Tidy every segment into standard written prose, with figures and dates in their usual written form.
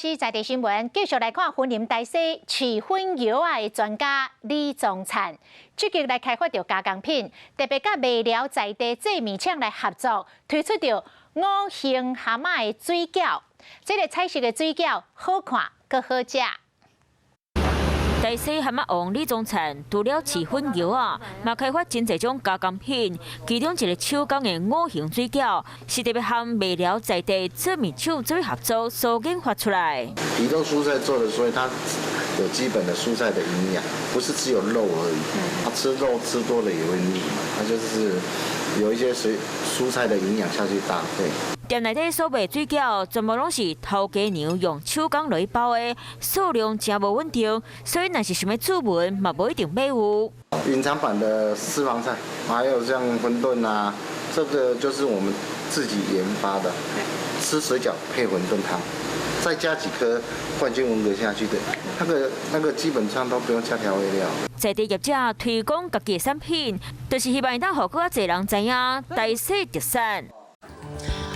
視在地新聞，繼續來看雲林大溪飼粉蚵仔的專家李宗燦，積極來開發著加工品，特別佮麥寮在地製麵廠來合作，推出著五行蚶仔的水餃。這个彩色的水餃好看，閣好食。大溪蚶仔王李宗燦除了飼粉蚵仔，嘛開發真濟種加工品，其中一个手工的五行水餃，是特別和麥寮在地製麵廠做合作所研發出來。皮都蔬菜做的，所以它有基本的蔬菜的營養，不是只有肉而已。他吃肉吃多了也會膩嘛，它就是有一些水蔬菜的營養下去搭配。店內底所賣水餃，全部攏是頭家娘用手工來包的，數量誠無穩定，所以若是想欲注文，嘛無一定買有。隱藏版的私房菜，還有像餛飩啊，這個就是我們自己研發的，吃水餃配餛飩湯，再加幾顆冠軍文蛤下去的，那個基本上都不用加調味料。在地業者推廣家己的產品，就是希望會當予閣較濟人知影大溪特產。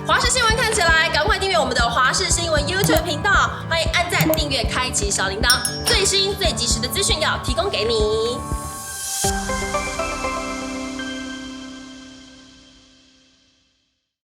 華視新聞看起來，趕快訂閱我們的華視新聞 YouTube 頻道，歡迎按讚、訂閱、開啟小鈴鐺，最新最及時的資訊要提供給你。